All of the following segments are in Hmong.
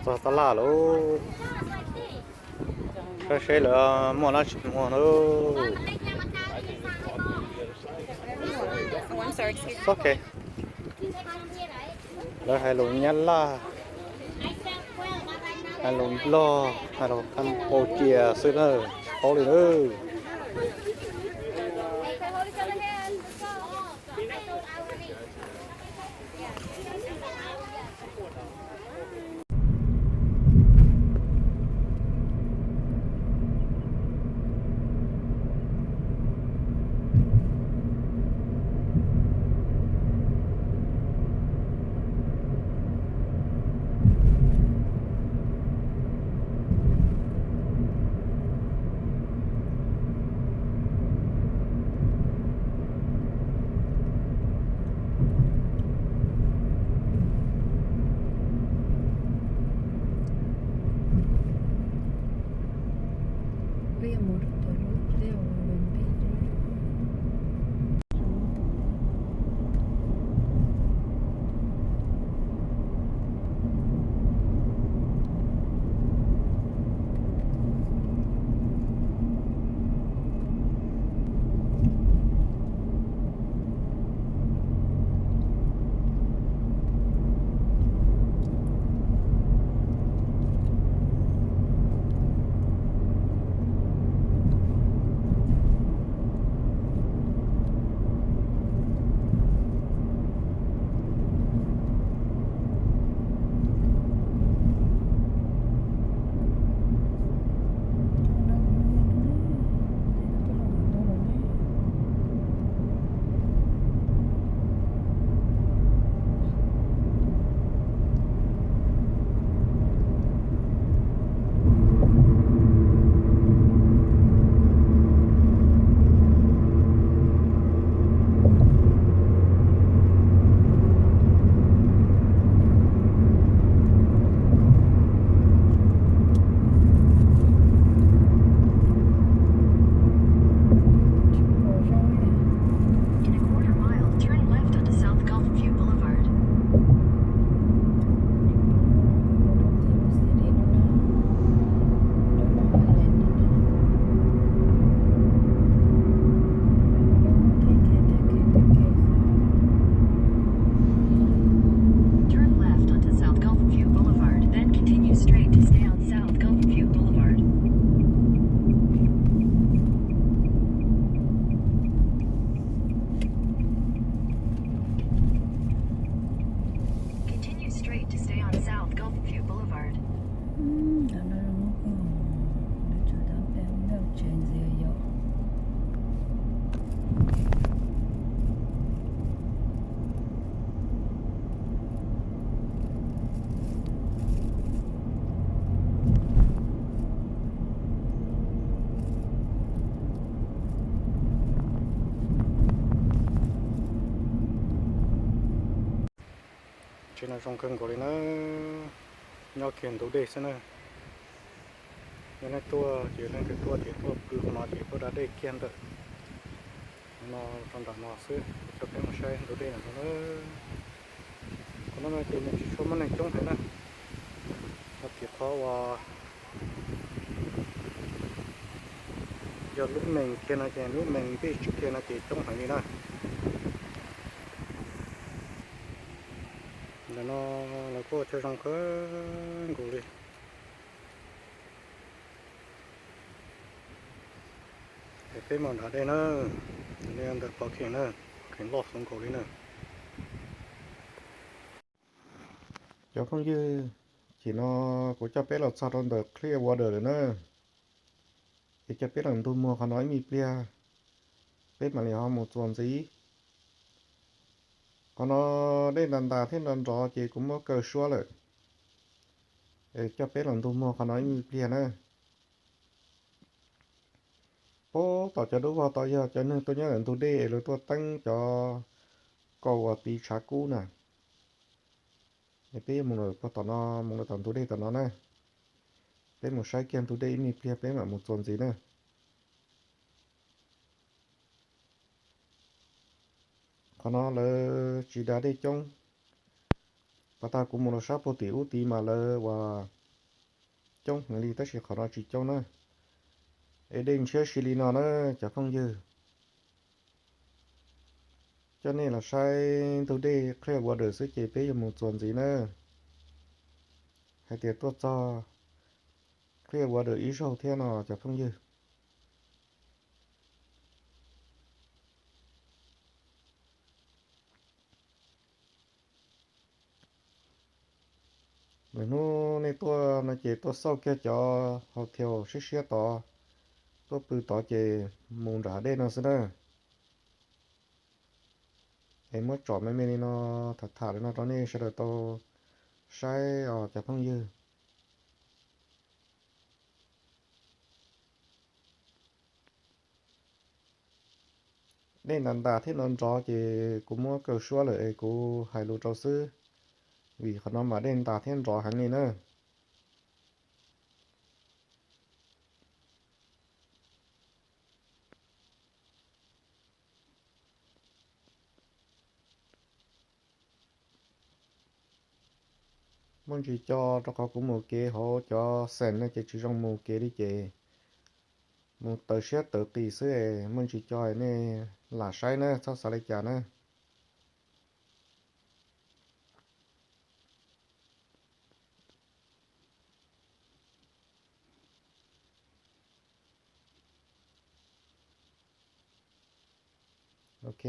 Txog tab laj lawm, saib seb lawv muaj dab tsi muag na. Ok, lawv hais lus Nyab Laj, hais lus Nplog, hais lus Cambodia xwb na, tsis paub li na. Turn left onto South Gulf View Boulevard, then continue straight to stay on South Gulf View Boulevard. Continue straight to stay on South Gulf View Boulevard. Tam no zoo muaj hwj, lawv tseem tab tab ntawm tsev ntxiv yom. Tsev no zoo kawg nkaus li na, nyob kiag ntug dej xwb na. Yog leej tuaj ces leej twg tuaj ces tuaj pw qhov no ces tuaj da dej kiag ntawm no rau nram no xwb. Kuv coj peb mus saib ntug dej no na. Qhov no no ces nws tsis tshua muaj neeg coob heev na, ho tias qhov uas yog lub mees kiag no ces lub mees peb tsis kiag no ces coob heev li na. Ntawm no lawv kuj ua chaw zoo kawg nkaus li. Es peb mus nram dej na, ntawm pov kheem na, pov kheem loj xov nkaus li na. Cov phooj ywg, chim no kuv coj peb los txog rau ntawm Clear Water lawm na. Es coj peb los ntug muag qhov no ib me pliag, peb mam li ho mus txuas ntxiv. Qhov no dej ntas ntas thiab nrov nrov ces kuv muab kaw suab lawm. Es coj peb los ntug muag qhov no ib me pliag na. Puag tom cov dub vog tod yog cov neeg tuaj nyob ntawm ntug dej es lawv tuaj teeb cov kaus uas tiv tshav kub na. Es peb yuav mus lawm puag tom no, mus lawm tom ntug dej tom no na. Peb mus saib kiag ntug dej ib me pliag peb mam mus txuas ntxiv na. Qhov no lawv tsis da dej coob, Pas tas kuv mus los sab puag tim ub tid mas lawv ua coob heev li tab sis qhov no tsis coob na. Es dej ntshiab si li no na cov phooj ywg. Coj nej los saib ntug dej Clear Water xwb ces peb yuav mus txuas ntxiv na. Hais tias tuaj txog Clear Water ib zaug thiab no cov phooj ywg. Lwm hnub nej tuaj no ces tuaj xauj kiag cov hotel siab siab tod, tuaj pw tod ces mus nram dej no xwb na. Es muab tsom me me li no, tham tham li no rau nej sawv daws tau saib os cov phooj ywg. Dej ntas ntas thiab nrov nrov ces kuv muab kaw suab lawm es kuv hais lus rau xwb, vim qhov no mas dej ntas thiab nrov heev li na. Muaj ntsis co rau qhov kuv mus kev hauv cov xeem no ces tsis zoo mus kev li ces mus tawv siab tawv qis xwb es muaj ntsis co nej lam saib na, txhob xav li cas na. Ok,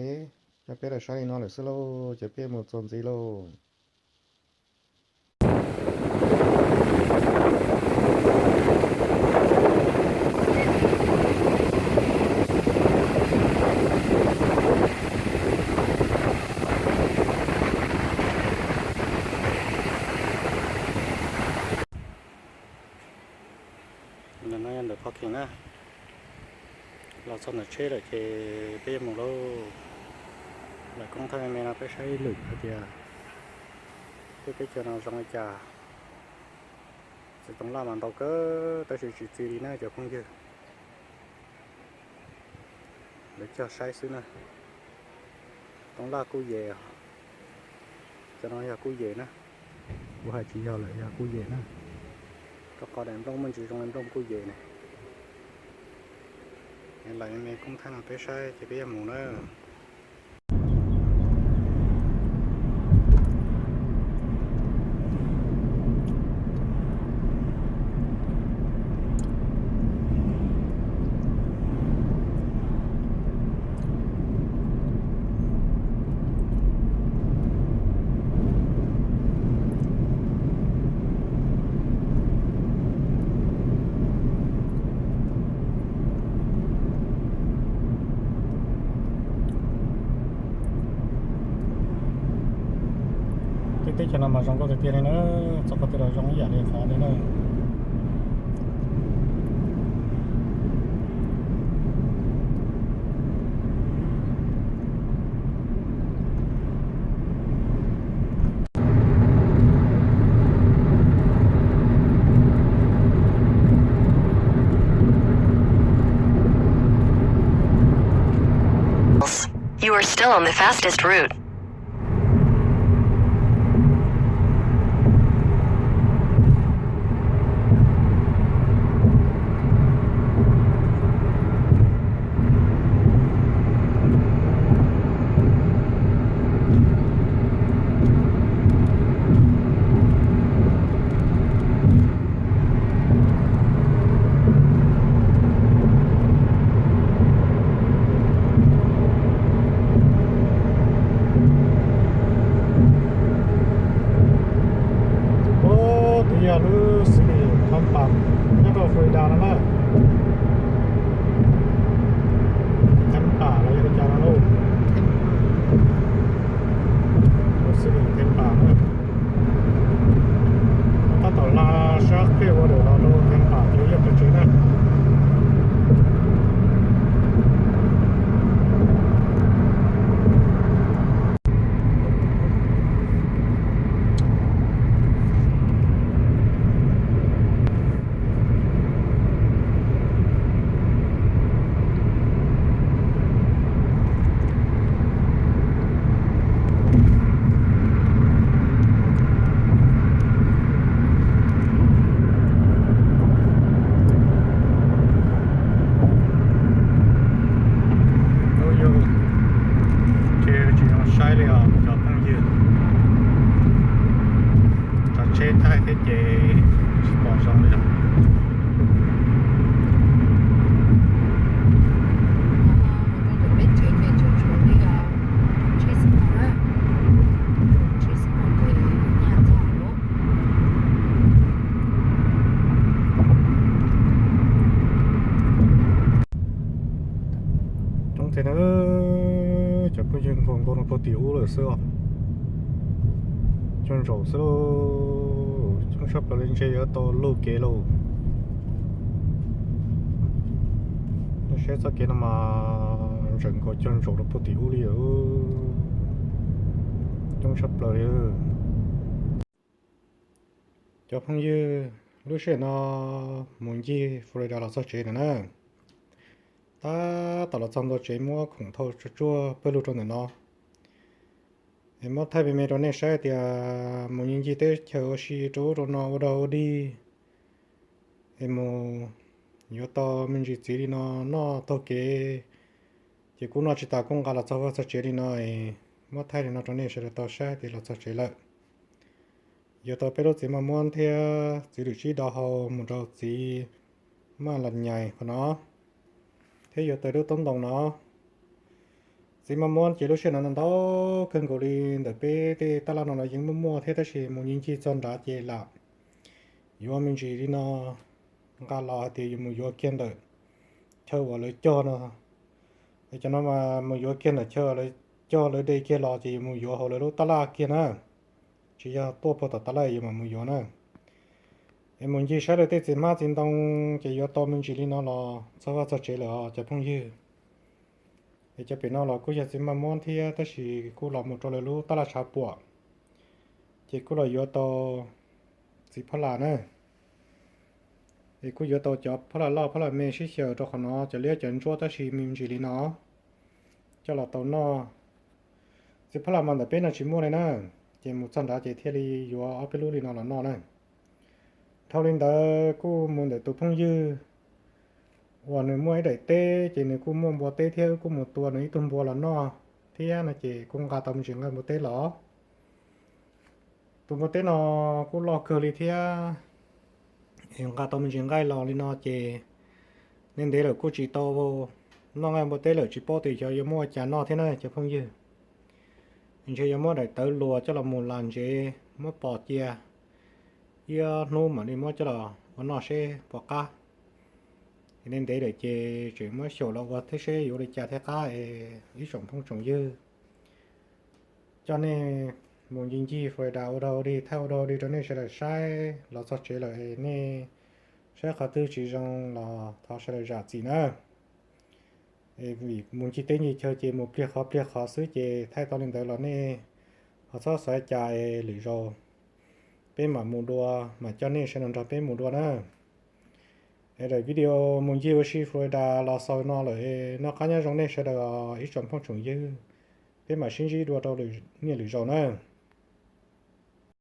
coj peb los saib li no lawm xwb lauj, ces peb mus txuas ntxiv lauj. Ntawm no yog ntawm parking na. Los txog ntawm tsheb lawm ces peb yuav mus lauj. Lawv koob thaij me me no peb saib ib lwm hais tias tej teb chaws no zoo li cas. Txiv toov laj mas ntau kawg tab sis tsis txi li na cov phooj ywg. Lawv cog saib xwb na. Toov laj kuj yem, cov no yog kuj yem na. Kuv hais tsis yog lawm, yog kuj yem na. Rau qhov daim nplooj muaj ntsis zoo li nplooj kuj yem ne. Lawv me me koob thaij no peb saib ces peb yuav mus na. Tej teb chaws no mas zoo nkauj tiag tiag li na, txoj qhov twg los zoo ib yam li qhov li na. You are still on the fastest route. Ub, twb yog lub xib hwb Tampa nyob rau Florida no na. Tampa los yog li cas no lauj? Lub xib hwb Tampa na. Tab tom hla sab Clearwater los rau Tampa ces yog pem tsev na. Thaij thiab ces tsis pom zoo li lawm. Coob tiag na, cov phooj ywg, nkaus nkaus no puag tim ub lawm xwb os. Cog ntsaum xwb lauj, coob tshaj plaws li, ntshe yuav tau luj kev lauj. Nej saib txoj kev no mas ntseem nkaus cog ntsaum rau puag tim ub li lawm, coob tshaj plaws li. Cov phooj ywg, lub sij hawm no mus ncig Florida los txog tsev lawm na. Tab tom los txog ntua tsev muab khoom thau tsuag tsuag pawg lug rau ntawm no. Es muab thaij me me rau nej saib tias mus ncig ncig teb chaws ua si rau ub rau no ua dog ua dig, es mus yuav tau me ntsis txiv li no noj taug kev, ces kuj noj tsis tas kuj nqa los txog vaj txog tsev li no es muab thaij li no rau nej sawv daws tau saib tias los txog tsev lawm. Yuav tau peb lub txiv maj muab thiab txiv lwm tsib do hau mus rau txiv maj las nyais qhov no, thiab yuav tau lub toob ntoo no. Txiv maj muab ces lub sij hawm no ntau kawg nkaus li, ntawm peb tej taj laj no los yeej muaj muaj thiab, tab sis mus ncig ncig txog nrad ces lam yuav me ntsis li no nqa los hais tias yuav mus yuav kiag ntawm chaw uas lawv cog no. Es cov no mas mus yuav kiag ntawm chaw uas lawv cog lawv de kiag los ces yuav mus yuav hauv lawv lub taj laj kiag na. Tsis yog tuaj puag tom taj laj yuav mam mus yuav na. Es mus ncig saib lawv tej txiv hmab txiv ntoo ces yuav tau me ntsis li no los txog vaj txog tsev lawm os cov phooj ywg. Es cov pem no los kuj yog txiv maj muab thiab, tab sis kuj los mus rau lawv lub taj laj tshav puam, ces kuj los yuav tau txiv phab las na. Es kuj yuav tau cov phab las loj phab las me sib xyaw rau qhov no, cov liab cov ntsuab tab sis me ntsis li no coj los tau noj. Txiv phab las mas ntawm peb no tsis muaj li na, ces mus txog nrad ces thiaj li yuav ob peb lub li no los noj na. Dhau li ntawd kuj mus ntawm tus phooj ywg uas nws muaj ib daim teb, ces nws kuj muaj npua teb thiab, wb kuj mus tua nws ib tug npua los noj thiab no, ces kuj nqa tau me ntsis nqaij npua teb los. Tus npua teb no kuj loj kawg li thiab, nqa tau me ntsis nqaij los li no ces nej ntev lawm kuj tsis tau noj nqaij npua teb lawm, tsis paub tias xyov yuav muab ua cas noj thiab na cov phooj ywg. Ntshe yuav muab daim tawv luas coj los mus las ntsev muab pos cia, ib hnub mam li muab coj los ua noj seb puas qab. Es nej ntev lawm ces tseem muab xyaum los ua thiab seb yuav ua li cas thiaj qab es ib tsoom phooj tsoom ywg. Coj nej mus ncig ncig Florida ua dog ua dig, thaij ua dog ua dig rau nej sawv daws saib, los txog tsev lawm es nej saib qhov twg tsis zoo los thov sawv daws zam txim na. Es vim mus ncig teb ncig chaw ces mus pliag qhov pliag qhov xwb ces thaij tau li ntawd los nej ho txhob xav cas es lwm zaus peb mam mus dua, mam coj nej sawv daws nrog peb mus dua na. Es daim video mus ncig ua si Florida los xaus no lawm, noj qab nyob zoo nej sawv daws ib tsoom phooj tsoom ywg, peb mam sib ntsib dua rau niaj lwm zaus na.